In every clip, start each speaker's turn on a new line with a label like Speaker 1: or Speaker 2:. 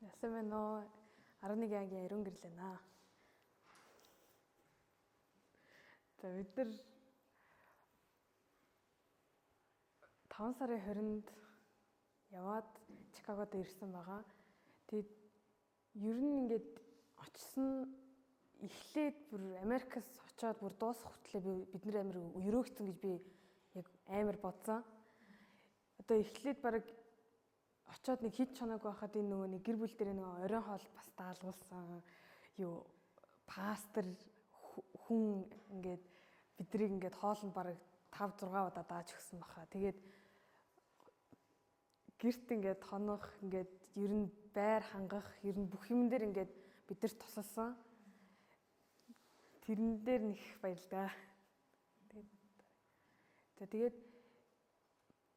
Speaker 1: Яасан байна уу? 11 ангийн ариун гэрлээ. За бид нар 5 сарын 20-нд яваад Чикагод ирсэн байгаа. Тэгээд ер нь ингээд очсон эхлээд бүр Америкас очоод бүр дуусах хүртлээр бид нар амар өрөөгцөн гэж би яг амар бодсон. Одоо эхлээд бараг очоод нэг хэд чоног байхад энэ нөгөө нэг гэр бүл дээр нөгөө оройн хоол бас даалгуулсан юу пастор хүн ингээд бидрийг ингээд хоолнд бараг 5 6 удаа дааж өгсөн баха. Тэгээд гэрт ингээд хонох ингээд ер нь байр хангах ер нь бүх юм дээр ингээд бид нар тусалсан. Тэрэн дээр нэг их баярлалаа. Тэгээд за тэгээд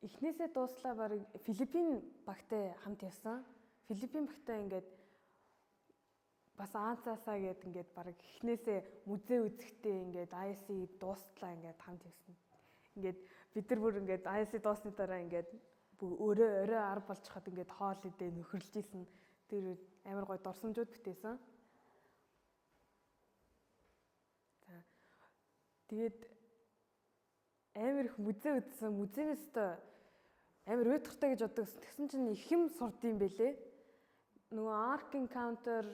Speaker 1: эхнээсээ дууслаа бараг Филиппин багтай хамт явсан. Филиппин багтай ингээд бас аанцаасаа гээд ингээд бараг эхнээсээ музей үзэхдээ ингээд IC дуустлаа ингээд хамт явсан. Ингээд бид нар бүр ингээд IC дуусны дараа ингээд өөрөө орой 10 болж хад ингээд хоол идэ нөхөрлж исэн. Тэр амар гоё дурсамжууд бүтээсэн. За тэгээд амар их музей үзсэн. Музейнээс өстой амар уйтгартай гэж боддог. Тэгсэн чинь их юм сурд юм бэлээ. Нөгөө Ark Encounter,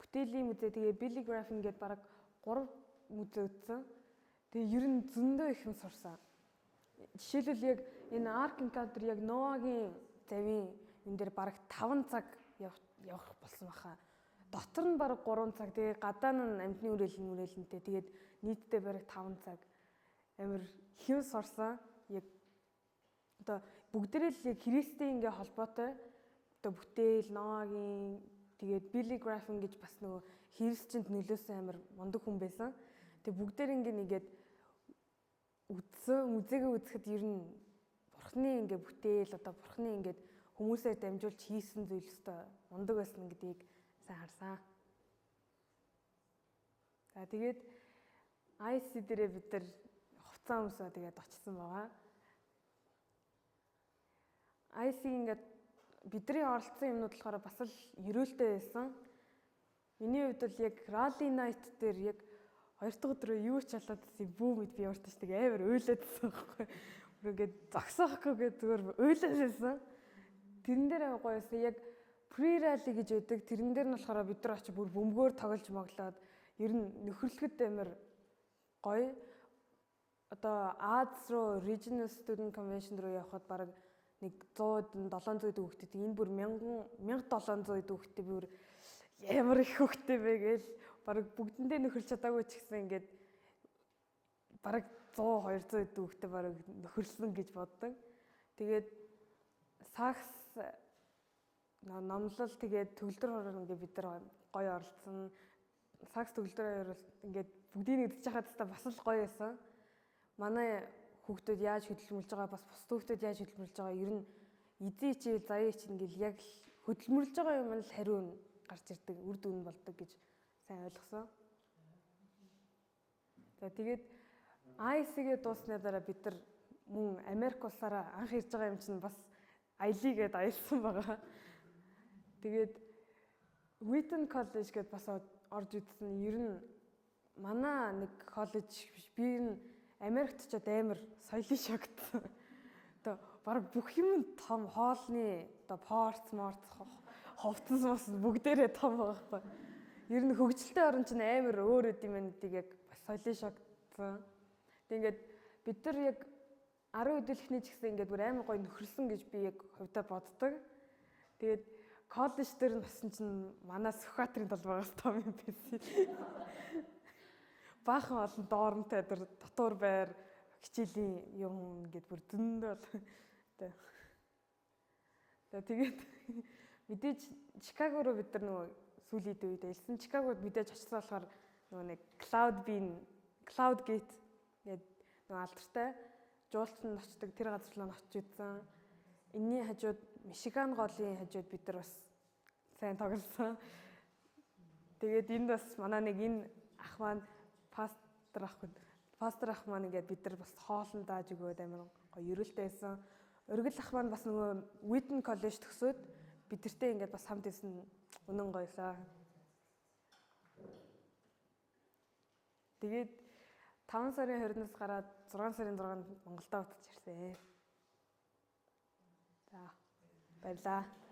Speaker 1: бүтээлийн музей, тэгээ Billy Graham гээд бараг 3 музей үзсэн. Тэгээ ер нь зөндөө их юм сурсан. Жишээлбэл яг энэ Ark Encounter яг Ноагийн завийн энэ дээр бараг 5 цаг явах болсон баха. Дотор нь бараг 3 цаг, тэгээ гадаа нь амьтны үрээлэн үрээлэнтэй. Тэгээд нийтдээ бараг 5 цаг амар хэв сурсан. Яг одоо бүгдээрээ л яг Христийн ингээ холбоотой одоо бүтээл, Ноагийн тэгээд Билли Графин гэж бас нөгөө христчэнд нөлөөсөн амар мундаг хүн байсан. Тэгээ бүгдээр ингээ нэгээд үзсэн, музейгээ үзэхэд ер нь бурхны ингээ бүтээл одоо бурхны ингээд хүмүүсээр дамжуулж хийсэн зүйл өстой мундаг байсан гэдгийг сайн харсан. За тэгээд IC дээрээ бид нар хувцас өмсөө тэгээд очсон байгаа. IC ингээд бидний оролцсон юмнууд болохоор бас л ерөөлтэй байсан. Миний хувьд бол яг Rally Night дээр яг хоёр дахь өдрөө юу ч болоод байсан бүү мэд би ямар ч нэг амар уйлаадсан байхгүй. Бүр ингээд зогсоохгүй гээд зүгээр уйлаадсан. Тэрэн дээр амар гоё байсан. Яг pre-rally гэж байдаг. Тэрэн дээр нь болохоор бид нар очиж бүр бөмбөгөөр тоглож моглоод ер нь нөхөрлөхөд амар гоё. Одоо Аз руу Regional Student Convention руу явхад бараг нэг 100 700 хүүхдтэй. Энэ бүр 1000 1700 хүүхдтэй би бүр ямар их хүүхдтэй бэ гээл бараг бүгдэндээ нөхөрлж чадаагүй ч гэсэн ингээд бараг 100 200 хүүхдтэй бараг нөхөрлсөн гэж боддог. Тэгээд сакс номлол тэгээд төгөлдөр хороор ингээд бид нар гоё оролцсон. Сакс төгөлдөр хороор ингээд бүгдийг нэгдэж хахад та бас л гоё байсан. Манай хүүхдүүд яаж хөдөлмөрлж байгаа бас бус хүүхдүүд яаж хөдөлмөрлж байгаа ер нь эзэн хичээл заяа хичээл ингээл яг л хөдөлмөрлж байгаа юм л хариу нь гарч ирдэг, үр дүн болдог гэж сайн ойлгосон. За тэгээд IC-гээ дууссаны дараа бид нар мөн Америк улсаараа анх ирж байгаа юм чинь бас аялъя гэд аялсан байгаа. Тэгээд Wheaton College гэд бас орж үзсэн. Ер нь манай нэг коллеж биш би энэ Америкт ч амар соёлын шогтсон. Одоо бараг бүх юм том хоолны одоо порц морц хувцас мус бүгдээрээ том байгаа байхгүй. Ер нь хөгжилтэй орн чинь амар өөр өд юм байна гэдгийг яг бас соёлын шогтсон. Тэг ингээд бид нар яг 10 өдөлхний ч гэсэн ингээд бүр амар гоё нөхөрлсөн гэж би яг хувьдаа боддог. Тэгээд коллеж дээр нь басан чинь манай Сүхбаатарын толгоогоос том юм байсан. Баахан олон доормтой тэр дотуур байр хичээлийн юм ингээд бүр зөндөө бол. За тэгээд мэдээж Чикаго руу бид нар нөгөө сүүлийн үед аялсан. Чикагод мэдээж очсон болохоор нөгөө нэг Cloud Bean, Cloud Gate гэдэг нөгөө алдартай жуулчанд очдог тэр газар руу очиж үзсэн. Энийний хажууд Мичиган голын хажууд бид нар бас сайн тоглосон. Тэгээд энд бас манай нэг энэ ах маань пастор ах пастор ах маань ингээд бид нар бас хоолн дааж өгөөд амар гоё ерөөлтэй байсан. Өргөл ах маань бас нөгөө Wheaton College төгсөөд Бидэртэй ингээд бас хамт исэн үнэн гоёсаа. Тэгээд 5 сарын 20-наас гараад 6 сарын 6-нд Монголдо утаж ирсэн. За баярлаа.